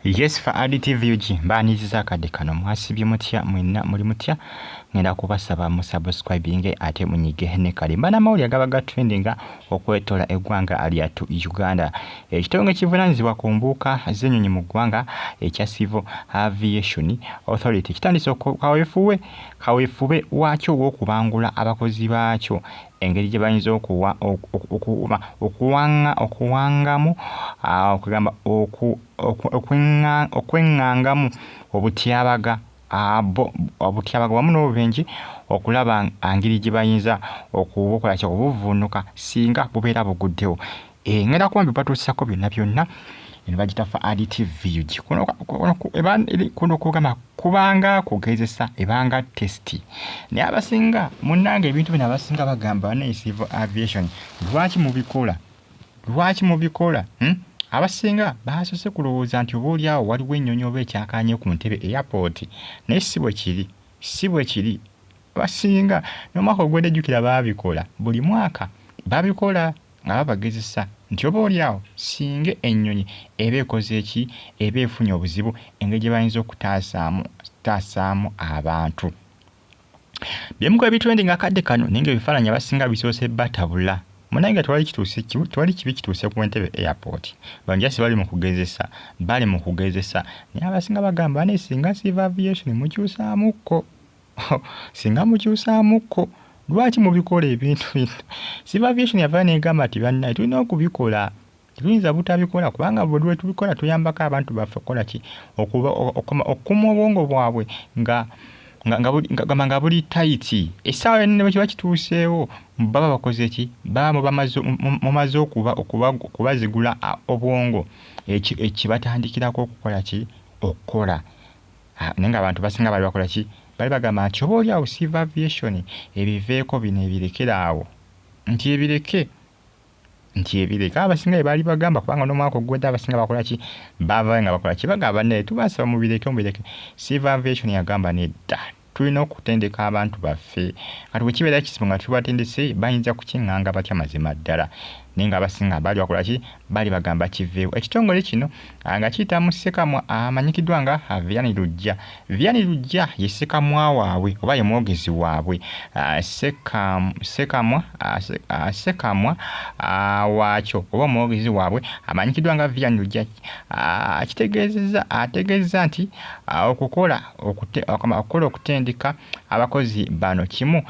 Yes, fa Adi TV UG mbaaniriza akadde kano. Mwasibye mutya mwenna? Muli mutya? Ngenda kubasaba mu subscribing ate munyige ne kale mba n'amawulire agaba ga trendinga okwetola eggwanga lyattu Uganda. Ekitongole kivunaanyizibwa ku mbuuka z'ennyonyi mu ggwanga ekya Civil Aviation Authority kitandise kaweefube waakyo ow'okubangula abakozi baakyo engeri gye bayinza okuwangamu, okugamba okweŋŋangamu obutyabaga wamu n'obubenje, okulaba engeri gye bayinza okubukola ki, okubuvvuunuka singa bubeera buguddewo. Ngenda kuba mbibatuusako byonna byonna. Eno bagita fa Adi TV UG. Kuno kugamba kubanga kugezesa, ebanga test, naye abasinga munnange ebintu bino abasinga bagamba, "Bane Civil Aviation, lwaki mubikola? Lwaki mubikola?" Abasinga basoose kulowooza nti oba oliawo waliwo ennyonyi oba ekyakanye ku Ntebe Airport, naye si bwe kiri, si bwe kiri. Abasinga n'omwaka ogwedde, jjukira baabikola, buli mwaka babikola nga babagezesa nti oba oliawo singa ennyonyi eba ekoze eki, eba efunye obuzibu, engeri gye bayinza okutaasaamu abantu. Byemu ku ebitrending akadde kano, naye nga ebifaananyi abasinga bisoose batabula. Munange, tewali kituuse, tewali kibi kituuse ku Entebbe Airport. Banjasi bali mu kugezesa, bali mu kugezesa, naye abasinga bagamba ne singa Civil Aviation mukyusaamukko, singa mukyusaamukko, lwaki mubikola ebintu bino? Civil Aviation yavayo negamba nti bannaye, tulina okubikola, tetuyinza butabikola, kubanga bwe lwe tubikola tuyambako abantu baffe okukola ki, okukuuma obwongo bwabwe nga buli tight. Essaawa yonna bwe kiba kituuseewo, baba bakoze ki, baba mumaze okubazigula obwongo, ekibatandikirako okukola ki, okukola. Naye nga abantu basinga bali bakola ki, bali bagamba nti oba oli awo Civil Aviation ebiveeko bino, ebirekere awo, nti ebireke, nti ebireke. Abasinga bye baali bagamba, kubanga n'omwaka oguwedde abasinga bakola ki, baavayo nga bakola ki, bagamba, "Naye tubasaba mubireke, mubireke." Civil Aviation yagamba, "Nedda, tulina okutendeka abantu baffe. Kati bwe kibeera kizibu nga tubatendese, bayinza kukiŋŋanga batya mazima ddala?" Naye nga abasinga baali bakola ki, baali bagamba kiveewo. Ekitongole kino nga kiyita mu ssekamwa amanyikiddwa nga Vianney Lujja. Vianney Lujja ye ssekamwa waabwe oba ye mwogezi waabwe. Ssekamwa waakyo oba omwogezi waabwe amanyikiddwa nga Vianney Lujja kitegeezezza, ategeezezza nti okukola okutendeka abakozi bano kimu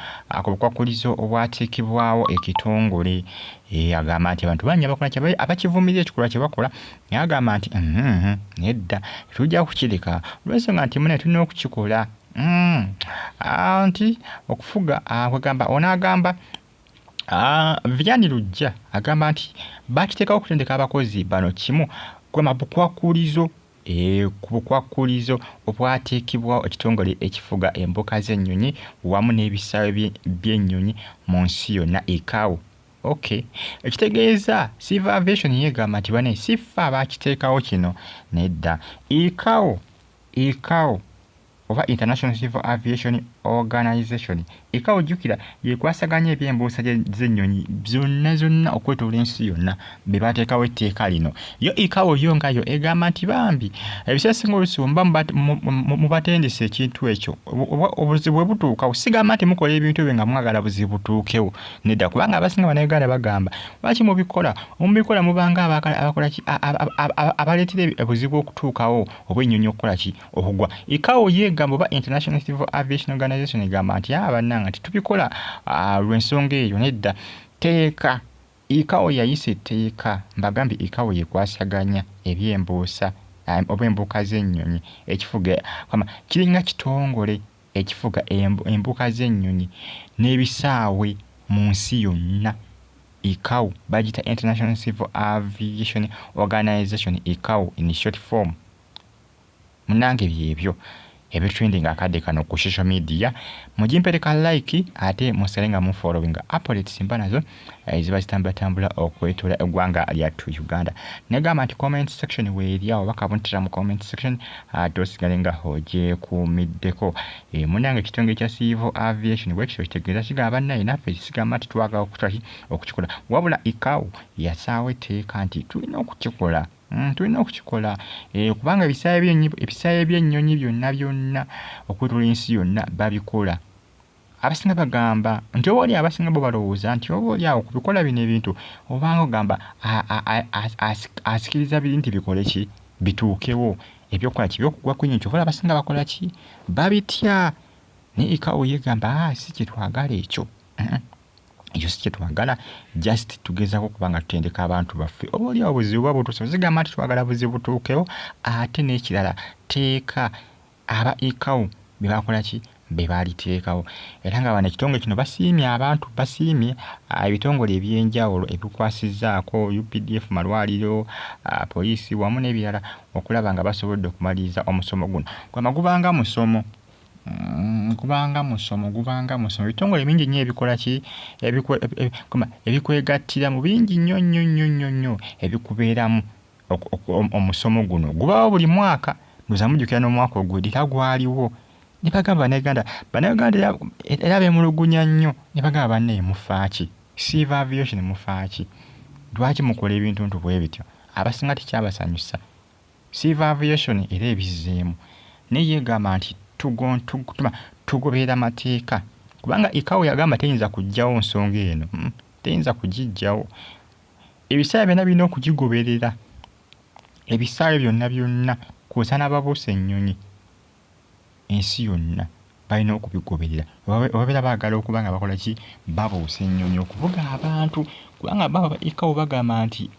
ku bukwakkulizo obwateekebwawo ekitongole. Agamba nti abantu bangi abakola ki, abakivumirira ekikolwa kye bakola, naye agamba nti nedda, tetujja kukireka olw'ensonga nti mune tulina okukikola, nti okufuga kwegamba ono agamba, Vianney Lujja agamba nti bakiteekawo okutendeka abakozi bano kimu kwema bukwakkulizo, ku bukwakkulizo obwateekebwawo ekitongole ekifuga embuka z'ennyonyi wamu n'ebisaawe by'ennyonyi mu nsi yonna, ICAO. Okay, ekitegeeza Civil Aviation yeegamba nti bane si ffe abakiteekawo kino, nedda, ICAO, ICAO oba International Civil Aviation Organization, ICAO, jjukira yekwasaganya ebyembuusa z'ennyonyi zonna zonna okwetoola ensi yonna, be bateekawo etteeka lino. Yo ICAO yo nga yo egamba nti bambi ebiseera singa oluusi muba mubatendesa ekintu ekyo, obuzibu bwe butuukawo, sigamba nti mukola ebintu ebyo nga mwagala buzibu butuukewo, nedda, kubanga abasinga Bannayuganda bagamba, "Lwaki mubikola? Mubikola mubanga abakola ki, abaleetera obuzibu okutuukawo oba ennyonyi okukola ki, okugwa." ICAO yeegamba oba International Civil Aviation Organization egamba nti bannanga titubikola lw'ensonga eyo, nedda, teeka ICAO yayisa etteeka. Mbagambye ICAO yekwasaganya ebyembuusa oba embuuka z'ennyonyi, ekifuga kiringa kitongole ekifuga embuuka z'ennyonyi n'ebisaawe mu nsi yonna. ICAO bagiyita International Civil Aviation Organization, ICAO in short form. Munnange, byebyo ebitrending akadde kano ku social media. Mugimpereka like ate musigale nga mufollowinga updates mba nazo ziba zitambulatambula okwetoola eggwanga lyattu Uganda. Negamba nti comment section weeri awo, bakabuntira mu comment section ate osigale nga ogyekuumiddeko. Munnange, ekitongole kya Civil Aviation bwekityo kitegeeza, kigamba bannaye naffe sigamba nti twagala okukikola, wabula ICAO yasaawo etteeka nti tulina okukikola. Tulina okukikola kubanga ebisaawe by'ennyonyi byonna byonna okwetooloola ensi yonna babikola. Abasinga bagamba nti oba oli abasinga bo balowooza nti oba oli awo kubikola bino ebintu obanga ogamba asikiriza biri nti bikole ki, bituukewo ebyokukola ki, ebyokugwa ku nnyonyi. Kyova olaba abasinga bakola ki, babitya. Naye ICAO yegamba si kye twagala ekyo, ekyo si kye twagala, just tugezaako okuba nga tutendeka abantu baffe oba oli awo buzibu buba butuuse. Zigamba nti twagala buzibu butuukewo. Ate n'ekirala tteeka aba ICAO be bakola ki, be baaliteekawo. Era nga bano ekitongole kino basiimye abantu, basiimye ebitongole eby'enjawulo ebikwasizzaako UPDF, malwaliro, poliisi wamu n'ebirala okulaba nga basobodde okumaliriza omusomo guno. Gwama gubanga musomo, gubanga musomo, gubanga musomo. Ebitongole bingi nnyo ebikola ki, ebikwegattiramu bingi nnyo nnyo nnyo nnyo nnyo ebikubeeramu omusomo guno. Gubaawo buli mwaka, ndowooza mujjukira n'omwaka ogw'edda gwaliwo. Ne bagamba Bannayuganda, Bannayuganda era beemulugunya nnyo ne bagamba bannaye mufa ki, Civil Aviation mufa ki, lwaki mukola ebintu ntu bwe bityo? Abasinga tekyabasanyusa. Civil Aviation era ebizzeemu naye yeegamba nti tugoberera mateeka, kubanga ICAO yagamba teyinza kuggyawo nsonga eno, teyinza kugiggyawo. Ebisaawe byonna birina okugigoberera, ebisaawe byonna byonna kw'ossa n'ababuusa ennyonyi ensi yonna balina okubigoberera. Obabeera baagala okuba nga bakola ki, babuusa ennyonyi okuvuga abantu, kubanga ICAO bagamba nti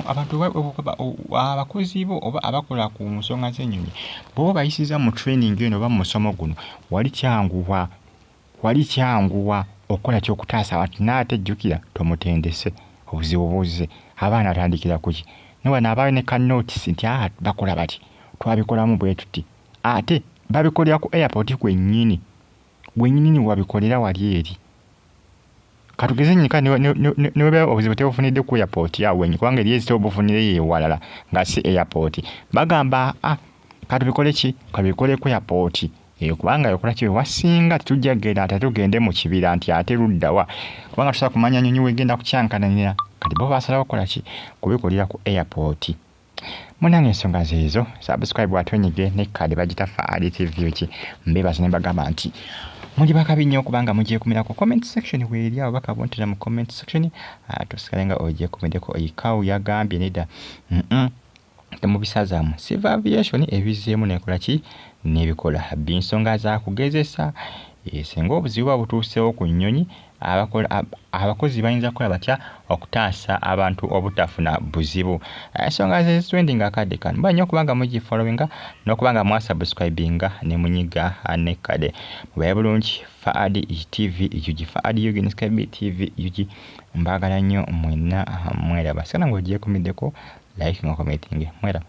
abantu abakozi bo oba abakola ku nsonga z'ennyonyi bw'oba obayisizza mu training eno oba mu musomo guno wali kyanguwa, wali kyanguwa okukola ki, okutaasa abantu. Naye ate jjukira tomutendese, obuzibu buzze, abaana atandikira ku ki, naye wano abaayo ne ka notice nti bakola bati, twabikolamu bwe tuti, ate babikolera ku airport kwennyini, wennyini wabikolera wali eri. Katugeze nnyika ne bwe obuzibu tebufunidde ku airport awo wennyini, kubanga eri ezitera obufunireyo ewalala nga si airport. Bagamba katubikole ki, katubikole ku airport kubanga okola ki wasinga tetujja kugenda ate tugende mu kibira nti ate ludda wa, kubanga tusobola kumanya nnyonyi w'egenda kukyankalanira. Kati bo baasalawo kukola ki, kubikolera ku airport. Munnange ensonga zeezo, subscribe ate onyige ne kkaadi bagita Faali TV ki. Mbeebaza ne mbagamba nti muli bakabi nnyo okubanga mugyekumirako. Comment section weeri awo bakabuntera mu comment section, tusigale nga ogyekumiddeko. ICAO yagambye nedda, temubisazaamu. Civil Aviation ebizzeemu n'ekola ki, n'ebikola. Nsonga za kugezesa, singa obuzibu buba butuuseewo ku nnyonyi, abakozi bayinza kukola batya okutaasa abantu obutafuna buzibu. Ensonga ze zitrending akadde kano. Muba nnyo okubanga mugifollowinga n'okuba nga mwasubscribinga ne munyiga ne kkade. Mubeere bulungi. Faadi TV UG, Faadi UG ne Sky TV UG. Mbaagala nnyo mwenna mweraba. Sigala ng'ogyekumiddeko, like nga commenting. Mweraba.